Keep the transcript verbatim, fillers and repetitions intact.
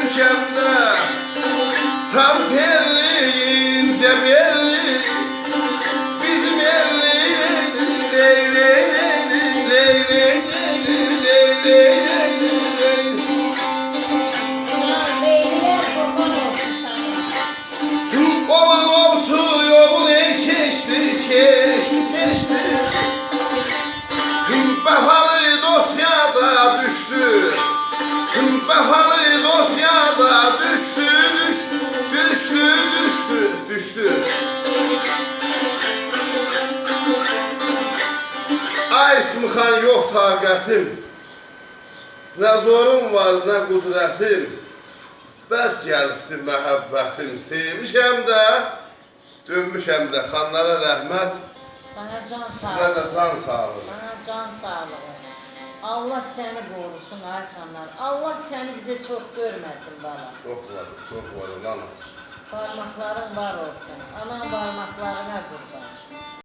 دوشنده سار تئللی، اینجه بئللی، بیزیم ائللی، لئی، لئی، لئی. اووان اووچو یولون کئچدی، کئچدی، کئچدی. وفالی دوست یادا دوشدو. وفالی دوست یادا دوشدو، دوشدو، دوشدو، دوشدو، دوشدو. آی اسم خان، یوخ طاقتیم، نه زورون وار، نه قدرتیم. بد گلیبدی محبتیم، سئومیشم ده، دؤنموشم ده. خانلارا رحمت، سنه جان سیزه ده ساغلیغی. جان ساغلیغی. سنه جان ساغلیغی. الله سنی قوروسون، آی خانلار. الله سنی بیزه چوخ گؤرمه‌سین، بالا. چوخ وار، چوخ وار، آنا. بارماقلارین وار اولسون. آنان بارماقلارینا قوربان.